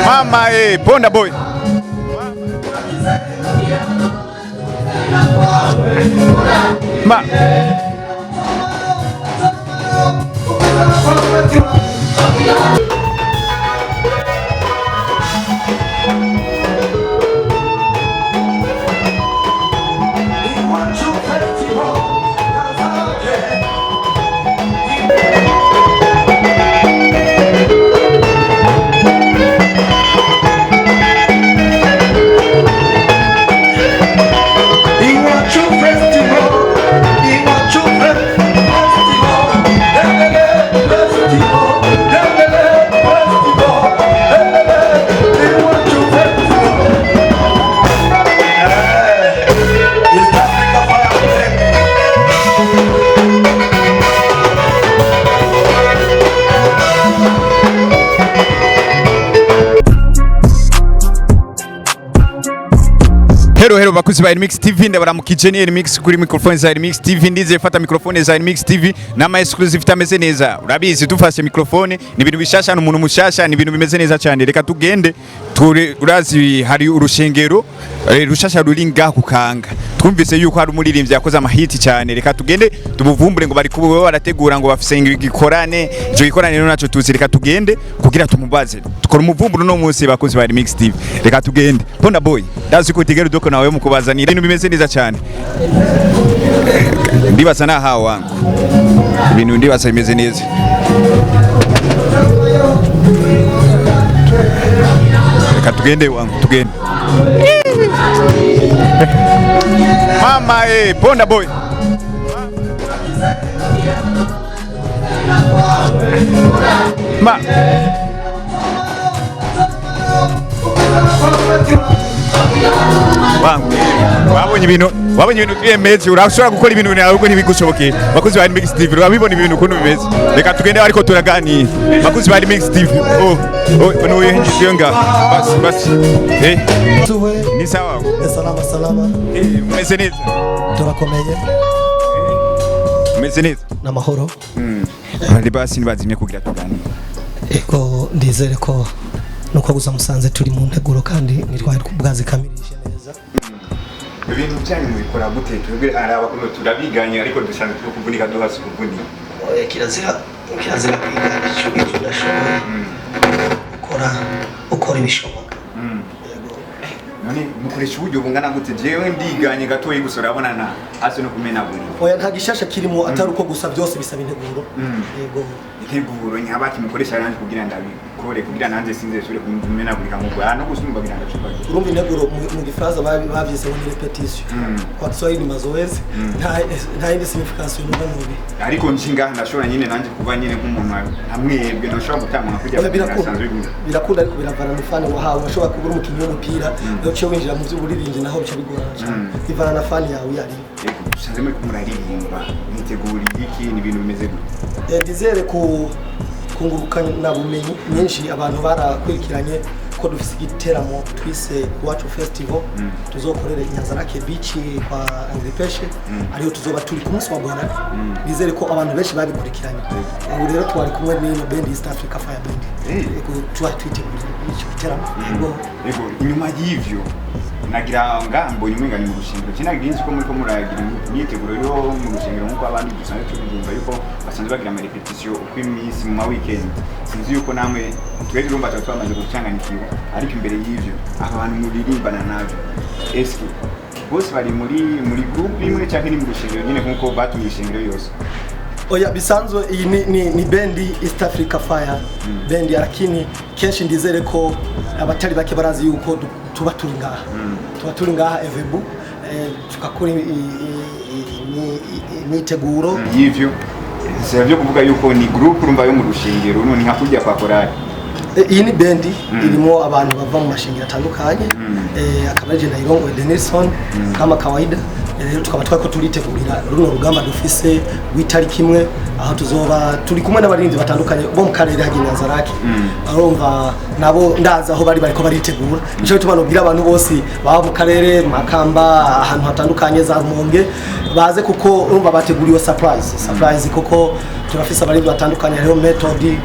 Mama Ponda boy. Ma. Iwacu Festival, Iwacu Festival, Lelele Festival, Lelele Festival, Lelele Iwacu Festival. East Africa Fire Flame. Hello hello, bakuzi ba Remix TV, ndabaramukije. Ni Remix kuri microphone za Remix TV. Ndize fata microphone za Remix TV nama exclusive tameze neza. Urabizi, dufashe microphone ni ibintu bishasha, ni umuntu mushasha, ni ibintu bimeze neza cyane. Reka tugende ture. Urazi hari urushengero rushasha ruri ngaho kukanga. Twumvise yuko hari umuririmbyi yakoze amahiti cyane. Reka tugende tumuvumbure. Ngo bari kuba barategura, ngo bafise igikorane. Ico gikorane rero naco tuzi. Reka tugende kugira tumubaze, tukora umuvumburo no munsi. Bakozi ba Remix TV, reka tugende. Ponda boy, ndazi ko utigera udoko nawe mu kubazanira ibintu bimeze neza cyane. Ndibaza nahawe wangu ibintu, ndibaza bimeze neza. Reka tugende wangu, tugende. Mama Ponda boy. Ma. Wangu, wabonye ibintu byemeze. Urashobora gukora ibintu nawe ubwo ntibigushobokeye. Bakozi ba Remix TV, urabibona ibintu ukuntu bimeze. Reka tugende, ariko turaganira. Bakozi ba Remix TV, oh, nuye ngiye nga basi basi, Tuwe. Ni sawa? Salama salama. Umeze neza? Turakomeye. Umeze neza? N'amahoro. Bari basi nibazimye kugira tuganire. Ego, ndizere ko nuko gusa musanze turi mu nteguro kandi nitwari bwazikamirije neza. Ibintu byanyu mubikora gute? Twebwe hari abakomeye turabiganye, ariko dusanzwe turi kuvunika duhasi kuvunika. Oya, kirazira, kirazira kwigana icyo udashoboye. Ukora, ukora ibishoboka. Yego. None mukoresha uburyo bungana gute? Jewe ndiganye gatoyi gusa, urabona na hasi no kumenagura. Oya, nta gishasha kirimo, atari uko gusa byose bisaba integuro. Yego. Integuro nyabaki mukoresha nanje kugira ndabikore, kugira nanze sinze sure kumenagurika nkuko no gusumba kugira ndacupagira? Urumva, integuro mu gifaransa bavyise ngo ni répétition, kwa Kiswahili ni mazoezi. Nta yindi signification numva mubi. Ariko nshinga ndashobora nyine nanje kuba nyine nk'umuntu amwebwe, ndashobora gutanga kugira Oya, birakunda. Asanzwe bigura. Birakunda, ariko biravana na fani wahawe. Urashobora kuba uri umukinnyi w'umupira, iyo uciye winjira mu by'uburirimbyi naho bica bigorana cyane. Bivana na fani yawe iyo ariyo. Yego, dusanze muri muraririmba, mwiteguriye iki? Ni ibintu bimeze gute? Ndizere ku kungurukana bumenyi nyinshi. Abantu barakurikiranye ko dufise igiteramo twise Iwacu Festival, tuzokorera i Nyanzarake Beach kwa Andripeshe, ariho tuzoba turi ku munsi wa Bonane. Nizere ko abantu benshi babikurikiranye. Ubu rero twari kumwe n'ino band, East Africa Fire Band. Yego, tuba twiteguriye icyo giteramo. Yego. Yego, inyuma y'ivyo nagira nga mbonye umenga ni mu rushengero. Kinagira nzi ko muriko muragira imyiteguro yo mu rushengero nk'uko abandi dusanzwe tubibyumva yuko basanzwe bagira ama répétition uko iminsi mu ma weekend. Sinzi yuko namwe twebwe urumva tuba twamaze gucanganyikiwa. Ariko imbere y'ivyo, abantu muririmbana nabyo, eske bose bari muri groupe imwe canke ni mu rushengero nyine nk'uko batumiye ishengero yose? Oya, bisanzwe iyi ni bendi East Africa Fire Band, lakini kenshi ndizere ko abatari bake barazi yuko tuba turi ngaha, tuba turi ngaha evebu, tugakora imyiteguro. Y'ivyo si byo kuvuga yuko ni groupe, urumva, yo mu rushengero, none nka kurya kwa korali. Iyi ni bendi irimo abantu bava mu mashengero atandukanye, akaba ari je ndayirongoye, Denilson, kama kawaida. Rero tukaba twariko turitegurira runo rugamba dufise rw'itariki imwe, aho tuzoba turi kumwe n'abarinzi batandukanye bo mu karere ha Nyanzarake. Urumva nabo ndaza aho bari bariko baritegura. Nico gituma nobwira abantu bose baba mu karere Makamba, ahantu hatandukanye za Rumonge, baze kuko urumva bateguriwe surprise, surprise, kuko turafise abarinzi batandukanye. Hariho Method,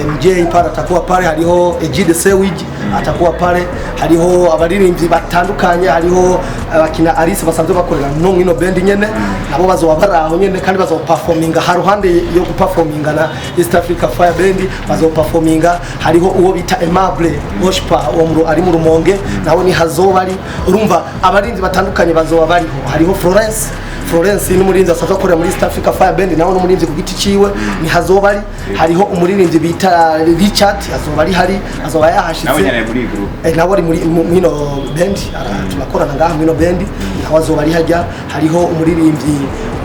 MJ pale atakuwa pale, hariho Egide Sewij atakuwa pale, hariho abaririmbyi batandukanye, hariho abakina Alice basanzwe bakorera no mwino band nyene, nabo bazoba bari aho nyene kandi bazoperforminga haruhande yo guperforminga na East Africa Fire Band bazoperforminga. Hariho uwo bita Aimable Worshipper uwo ari mu Rumonge, nawe ni hazoba ari. Urumva abarinzi batandukanye bazoba bariho. Hariho Florence ni umurinzi asanzwe akorera muri East Africa Fire Band, nawe n'umurinzi ku giti ciwe ni hazoba ari. Hariho umuririmbyi bita Richard azoba ari hari, azoba yahashitse. Nawe nyene muri iyi group? Nawe ari muri mwino band, turakorana ngaha mwino band, nawe azoba ari hajya. Hariho umuririmbyi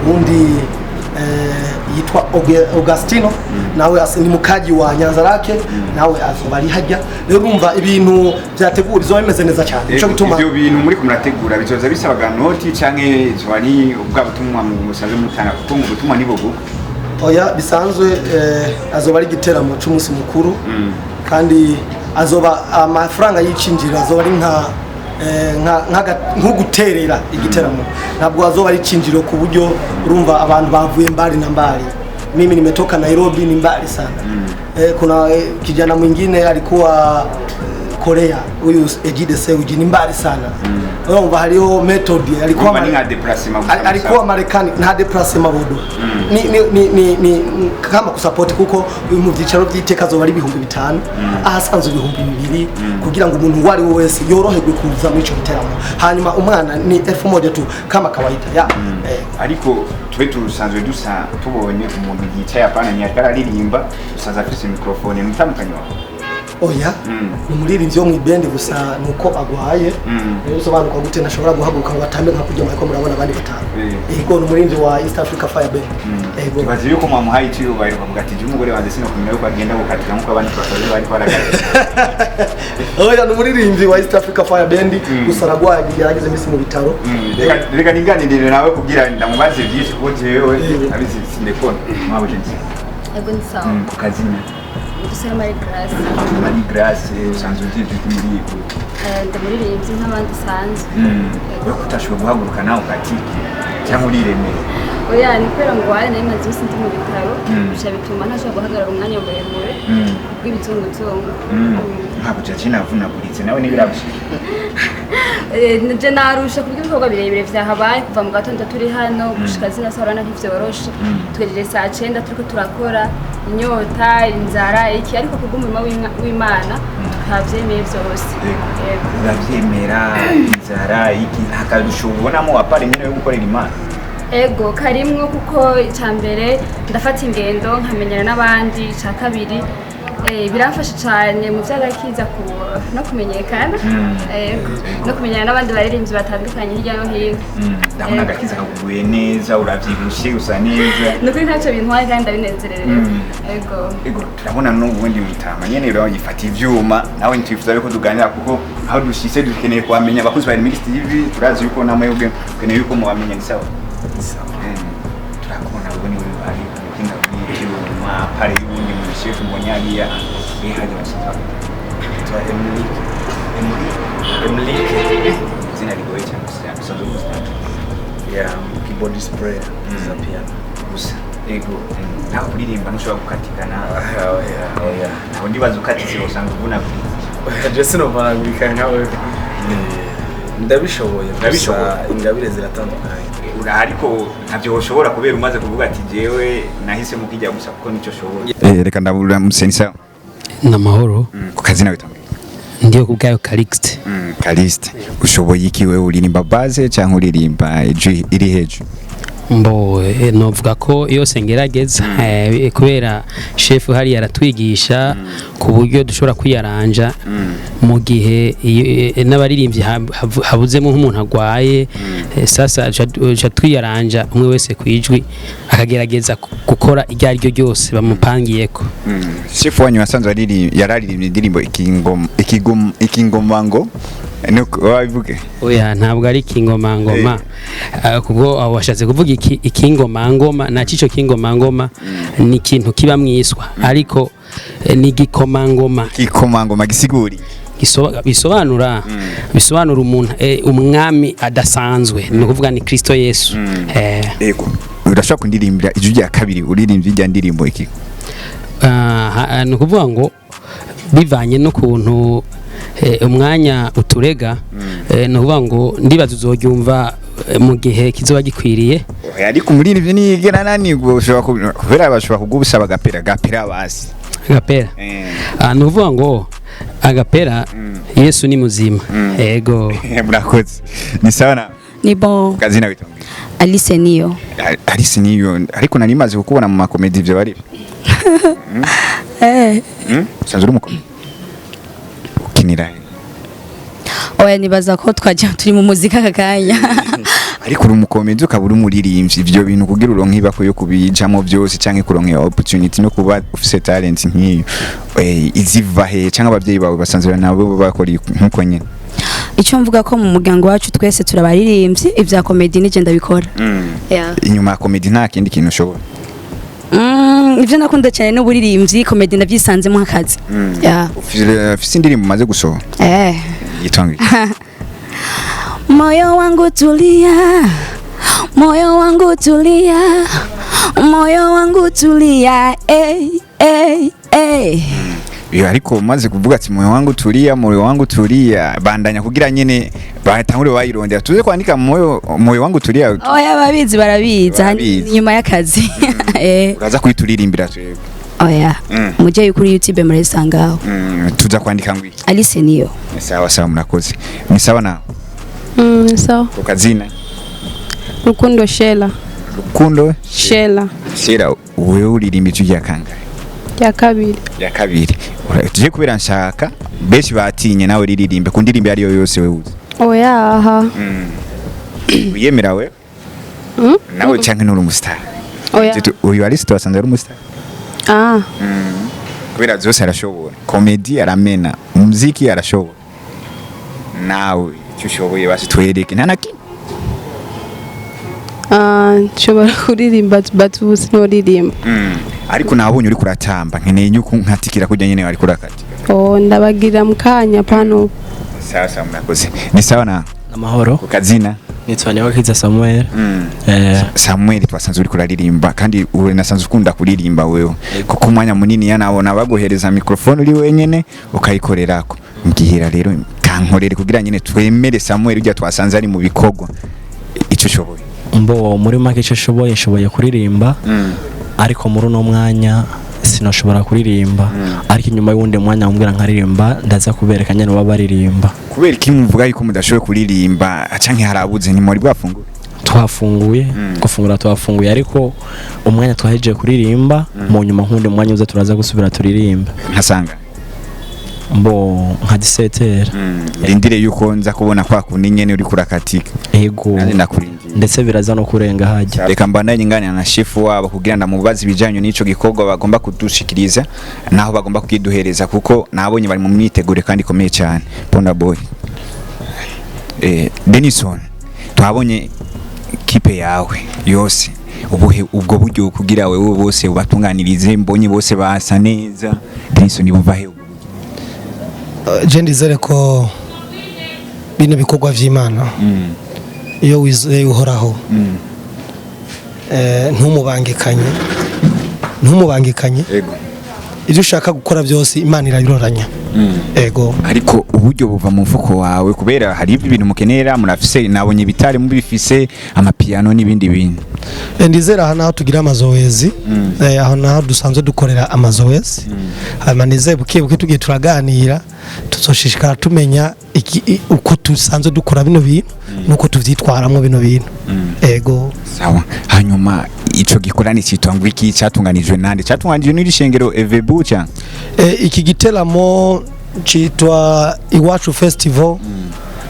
wundi yitwa Augustino, nawe ni mukaji wa Nyanzarake, nawe azoba ari hajya. Rero urumva ibintu byateguwe bizoba bimeze neza cyane, nico gituma Ivyo bintu muri murategura bizoza bisabaga noti canke zoba ari ubwa butumwa musanzwe mutanga, kuko ngo ubutumwa ni bugufi? Oya, bisanzwe azoba ari igiteramo c'umunsi mukuru kandi azoba amafaranga y'icinjiro azoba ari nka nko guterera igiteramo, ntabwo azoba ari icinjiro ku buryo urumva abantu bavuye mbali na mbali. Mimi nimetoka Nairobi, ni mbali sana. Kuna kijana mwingine alikuwa Korea, huyu Egide Seuji, ni mbali sana. Urumva hariho method alikuwa Urumva ni nka déplacement gusa. Alikuwa Marekani, nta déplacement bodo, ni kama kusupport, kuko mu byicaro by'iteka azoba ari 5000, ahasanzwe 2000, kugira ngo umuntu uwo ari we wese yoroherwe kuza muri ico giteramo. Hanyuma umwana ni 1000 tu kama kawaida ya. Ariko twe tusanzwe dusa tubonye umuntu yicaye apana ntiyariko araririmba, dusanzwe afise microphone, ni utandukanye wawe? Oya, ni umuririmbyi wo mu ibendi, gusa nuko agwaye. Rero usobanuka gute ntashobora guhaguruka ngo atambe nka kurya muriko murabona abandi batanu. Yego, ni umuririmbyi wa East Africa Fire Band, yego. Tubaze yuko mwamuhaye icyubahiro ukavuga ati jya umugore wanjye sinokumenya yuko agenda gukatika nk'uko abandi basaze bariko barakatika. Oya, ni umuririmbyi wa East Africa Fire Band, gusa aragwaye, yaragize iminsi mu bitaro. Reka niganirire nawe kugira ndamubaze byinshi, kuko jewe abizi sindekona mwabujenzi. Ego, ni sawa. Ku kazina? Dusaba Marie Grace. Marie Grace, usanzwe ujejwe iki muri iyi group? Ndamuririmbyi nk'abandi usanzwe. We kutashoboye guhaguruka nawe ukatike cyangwa uriremera? Oya, ni kubera ngo waye nari maze iminsi ndi mu bitaro, bica bituma ntashobora guhagarara umwanya muremure bw'ibizunguzungu. Ntabwo jaje navunaguritse nawe ntibiragushika? Je narusha kubwo ibikorwa birebire vyahabaye kuva mu gatondo turi hano gushika zino saha, urabona ntivyoroshe. Tugejeje saa 9 turiko turakora, inyota, inzara, iki, ariko kubw'umurimo w'Imana tukavyemeye vyose. Yego. Uravyemera inzara iki, nta karusho ubonamo à part nyine yo gukorera Imana? Ego, karimwo, kuko icya mbere ndafata ingendo nkamenyana n'abandi, icya kabiri biramfasha cyane mu by'agakiza no kumenyekana. Ego, no kumenyana n'abandi baririmbyi batandukanye hirya no hino. Ndabona agakiza kakuguye neza, uravyibushe, usa neza. Ni ukuri ntacyo bintwaye kandi ndabinezererewe. Ego. Ego, turabona n'ubundi mutama nyene rero yifata ivyuma, nawe ntitwifuza yuko tuganira kuko aho dushitse dukeneye kuhamenya. Abakozi ba Remix TV turazi yuko namwe dukeneye yuko mubamenya, ni sawa? Turakubona ubu niwe ari umuhinga w'ivyuma pare y'ubundi mu chef mbonye hariya haje bashinzwe. Yitwa Emilike. Emily. Emilike. Izina rigoye cyane gusa bisanzwe gusa. Yeah, keyboardist player za piano. Gusa ego, nawe kuririmba ntushobora gukatikana? Oh yeah, oh yeah. Ntabwo ndibaza ukatitse usanga uvunaguritse. Je sinovunagurika nkawe. Ndabishoboye gusa. Urabishoboye. Ingabire ziratandukanye. Ura ariko ntavyo woshobora kubera umaze kuvuga ati jewe nahisemo kijya gusa kuko nico shoboye. Reka ndabura musenisa. N'amahoro. Ku kazina witwa? Ndiyo kubwayo Calixte. Calixte, ushoboye iki wewe? Uririmba basse cyangwa uririmba ijwi iri hejuru? Mbo novuga ko yose ngerageza, kubera chef hariya aratwigisha ku buryo dushobora kwiyaranja mu gihe n'abaririmbyi habuzemo nk'umuntu agwaye. Sasa duca twiyaranja, umwe wese ku ijwi akagerageza gukora iryo ari ryo ryose bamupangiyeko. Chef wanyu wasanzwe yararirimbye indirimbo ikingoma ikingomango nuko wabivuge? Oya, ntabwo ari ikingomangoma. Kubwo aho washatse kuvuga iki ikingomangoma, na cico kingomangoma ni ikintu kiba mwiswa, ariko ni igikomangoma. Ikikomangoma gisiguri? Bisobanura umuntu, umwami adasanzwe, ni ukuvuga ni Kristo Yesu. Ego, urashobora kundirimbira ijwi rya kabiri uririmbye irya ndirimbo iki? Ni ukuvuga ngo bivanye n'ukuntu umwanya uturega, ni ukuvuga ngo ndibaza uzoryumva mu gihe kizoba gikwiriye. Oya, ariko umuririmbyi niyigera ananirwa, ushobora kubera bashobora kugusaba agapera gapera basi. Agapera? Ni ukuvuga ngo agapera Yesu ni muzima, ego. Murakoze, ni sawa na Ni bon. Kazina witwa? Alice niyo. Alice niyo, ariko nari maze kukubona mu makomedi, ivyo bari Eh. Usanzwe uri umukomedi, ukinira he? Oya, nibaza ko twajya turi mu muzika aka kanya. Ariko uri umukomedi ukaba uri umuririmbyi, ivyo bintu kugira uronke ibako yo kubijamo byose canke kuronka iyo opportunity no kuba ufise talent nk'iyo, iziva he? Canke abavyeyi bawe basanzwe nabo bakora nkuko nyene? Icyo mvuga ko mu muryango wacu twese turabaririmbyi, ibya komedi nije ndabikora. Yeah. Inyuma ya komedi nta kindi kintu ushobora? Ibyo nakunda cyane n'uburirimbyi, komedi ndabyisanzemo nk'akazi. Yeah. Ufise indirimbo umaze gusohora? Eh. Yitwa ngo iki? Moyo wangu tulia, moyo wangu tulia, moyo wangu tulia, eh, eh, eh. Iyo ariko umaze kuvuga ati moyo wangu tulia, moyo wangu tulia, bandanya kugira nyene batangure bayirondera, tuze kwandika moyo moyo wangu tulia. Oya, babizi barabizi, aha ni Barabizi. nyuma y'akazi. Eh. Uraza kuyituririmbira twebwe? Oya. Mujye kuri YouTube murayisangaho. Tuza kwandika ngo iki? Alice niyo. Sawa sawa, murakoze, ni sawa nawe? Sawa. Ku kazina? Rukundo Shela. Rukundo Shela. Shera, wewe uririmba ijwi rya kangahe? Ya kabiri. Ya kabiri. Tuje kubera nshaka benshi batinye, nawe riririmbe ku ndirimbo ariyo yose wewe uzi. Oya aha. Wiyemera wewe nawe canke nturi umustar? Oya. Uyu Alice twasanze ari umustar. Ah, Kubera byose arashobora, komedi aramena, umuziki arashobora, nawe icyo ushoboye basi twereke, nta na kimwe? Ah, nshobora kuririmba but ubu sinoririmba. Ariko nabonye uri kuratamba, nkeneye nyuko nkatikira kujya nyene wari kurakatika. Oh, ndabagira mu kanya pano. Sawa sawa, murakoze, ni sawa na Amahoro. Ku kazina? Nitwa Niyokiza Samuel. Samuel, twasanze uri kuraririmba kandi uri nasanze ukunda kuririmba wewe, kuko umwanya munini yanabona baguhereza microphone uri wenyene ukayikorerako. Mbwira rero, kankorere kugira nyene twemere Samuel ujya twasanze ari mu bikorwa, icyo ushoboye. Mbo muri make icyo nshoboye, nshoboye kuririmba, ariko muri uno mwanya sinashobora kuririmba, ariko inyuma y'uwundi mwanya wambwira nkaririmba, ndaza kubereka nyene baba baririmba. Kubera iki muvuga yuko mudashoboye kuririmba? Canke harabuze, ntimuri bwafungure? Twafunguye, gufungura twafunguye, ariko umwanya twahejeje kuririmba, mu nyuma nk'undi mwanya uza turaza gusubira turirimba. Nkasanga Mbo nka 17. Rindire yuko nza kubona kwa kundi nyene uri kurakatika. Ego. Nanjye ndakurindiye. Ndetse biraza no kurenga hajya. Reka mbandanye nganira na shefu wabo kugira ndamubaze ibijanye n'ico gikorwa bagomba kudushikiriza naho bagomba kukiduhereza, kuko nabonye bari mu myiteguro kandi ikomeye cyane. Ponda boy, Denison, twabonye kipe yawe yose, ubuhe ubwo buryo kugira wewe bose ubatunganirize? Mbonye bose basa neza. Denison, buva he ubwo buryo? Je ndizere ko bino bikorwa vy'Imana, iyo wizeye Uhoraho, ntumubangikanye, Ego. ibyo ushaka gukora byose Imana irabiroranya, ego. Ariko uburyo buva mu mfuko wawe? Kubera hari ibintu mukenera, murafise, nabonye ibitari mubifise, amapiano n'ibindi bintu. Ndizera aha naho tugira amazoezi, aho naho dusanzwe dukorera amazoezi. Hanyuma nizeye buke buke tugiye turaganira tuzoshishikara tumenya uko dusanzwe dukora bino bintu nuko tuvyitwaramwo bino bintu, ego. Sawa, hanyuma ico gikorane citwa ngo iki? Cyatunganijwe nande? Cyatunganijwe n'iri shengero Evebu cyangwa? Iki giteramo citwa Iwacu Festival,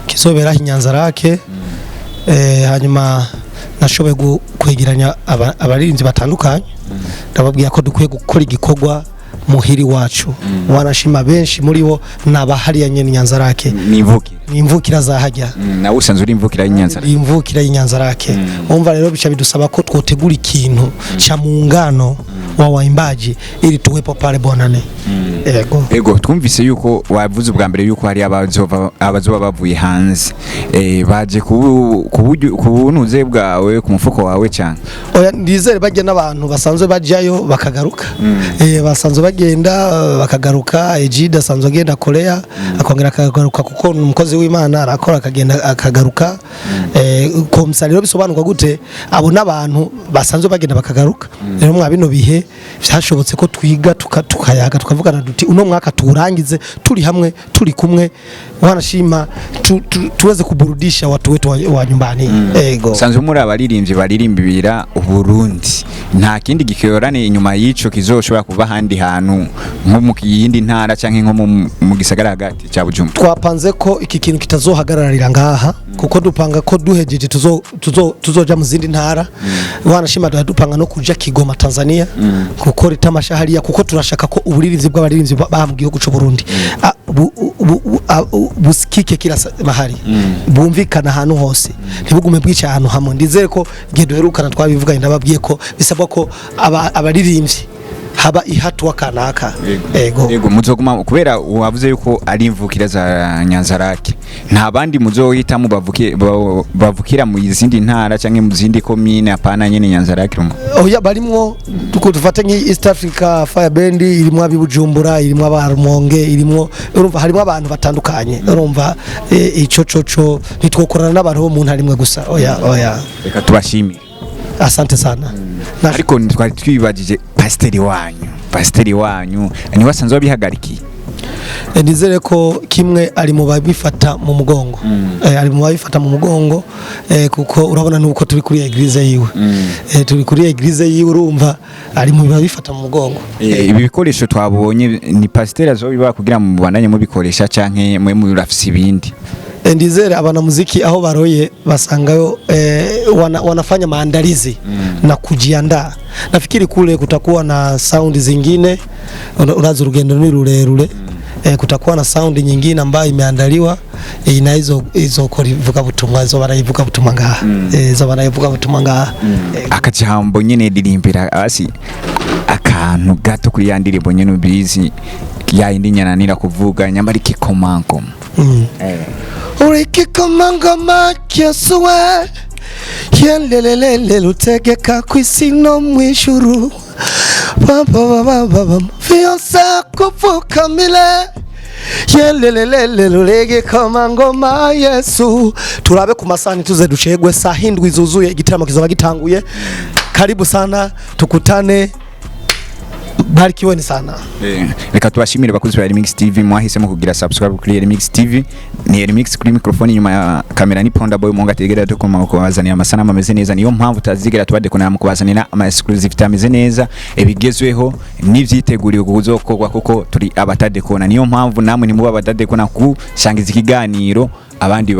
kizobera Inyanzarake. Hanyuma nashoboye kwegeranya abaririmbyi batandukanye, ndababwira ko dukwiye gukora igikorwa. Muhiri wacu wanashima benshi muri bo nabahariya nyene Nyanzarake. Ni imvukira. Ni imvukira za hajya. Nawe usanzwe uri imvukira y'Inyanza? Imvukira y'Inyanzarake. Umva rero, bica bidusaba ko twotegura ikintu cha muungano wa waimbaji ili tuwepo pale bonane. Ego. Ego, twumvise yuko wavuze ubwa mbere yuko hari abazoba bavuye hanze, baje ku bunuze bwawe, ku mufuko wawe cyane? Oya, ndizere bajya n'abantu basanzwe bajyayo bakagaruka, basanzwe bagenda, bakagaruka. Ejide asanzwe agenda Korea akongera akagaruka, kuko ni umukozi w'Imana, arakora akagenda akagaruka. Komsa rero bisobanurwa gute? Abo n'abantu basanzwe bagenda bakagaruka. Rero mwa bino bihe byashobotse ko twiga tukayaga, tukavugana duti uno mwaka tuwurangize turi hamwe, turi kumwe, wanashima tuweze kuburudisha watu wetu wa nyumbani. Ego. Usanzwe muri abaririmbyi baririmbira Uburundi, nta kindi gikorane inyuma y'ico kizoshobora kuva ahandi hantu, nko mu yindi ntara canke nko mu gisagara hagati ca Bujumbura? Twapanze ko iki kintu kitazohagararira ngaha, kuko dupanga ko duhejeje tuzoja mu zindi ntara. Wanashima dupanga no kuja Kigoma, Tanzania, gukora itamasha hariya, kuko turashaka ko uburirimbyi bw'abaririmbyi ba mu gihugu c'u Burundi busikike kila mahali, bumvikana ahantu hose, ntibugume bwica ahantu hamwe. Ndizere ko igihe duherukana twabivuganye, ndababwiye ko bisabwa ko abaririmbyi haba ihatua kanaka. Ego. Yego, muzoguma kubera wavuze yuko ari imvukira za Nyanzarake, nta bandi muzohitamo bavukira mu zindi ntara canke mu zindi komine, apana nyene Nyanzarake rumwe? Oya, barimwo. Dufate nk'i East Africa Fire Band, irimwo abi Bujumbura, irimwo abarumonge, irimwo, urumva harimo abantu batandukanye. Urumva, ico coco ntitwokorana n'abantu bo mu ntara imwe gusa, oya oya. Reka tubashimire. Asante sana. Ariko twari twibagije pasiteri wanyu niwe asanzwe abihagarikiye? Nizere ko kimwe ari mu babifata mu mugongo, ari mu babifata mu mugongo, kuko urabona nuko turi kuri église yiwe, turi kuri église yiwe, urumva ari mu babifata mu mugongo. Ibi bikoresho twabonye ni pasiteri azobiba kugira mu mubandanye mubikoresha, canke mwe murafise ibindi? Ndizere abanamuziki aho baroye basangayo, wanafanya maandalizi na kujiandaa. Nafikiri kule kutakuwa na sound zingine, urazi urugendo ni rurerure, kutakuwa na sound nyingine ambayo imeandaliwa, ina hizo hizo kora butumwa zo barayivuga butumwa ngaha, zo barayivuga butumwa ngaha. Akajambo nyene ririmbira asi akantu gato kuri ya ndirimbo nyene ubizi, ya yindi nyananira kuvuga nyamara ikikomankoma. Urikikomangoma Yesu we, yelelelele, utegeka kw'isi no mw'ijuru, bababababa vyose kupfukamile, yelelelele, urigikomangoma Yesu. Turabe ku masani tuze ducegwe, saa 7 zuzuye igitaramo kizoba gitanguye. Karibu sana, tukutane, barikiweni sana. Reka tubashimire bakunzi ba Remix TV mwahisemo kugira subscribe kuri Remix TV. Ni Remix kuri microphone, inyuma ya kamera ni Ponda Boy. Munga tegera tukoma kubazanira amasanamu ameze neza, niyo mpamvu tazigera tubadekona mu kubazanira ama exclusive ameze neza, ebigezweho n'ivyiteguriwe kuzokorwa, kuko turi abatadekona. Niyo mpamvu namwe ntimuba abatadekona kushangiza ikiganiro abandi.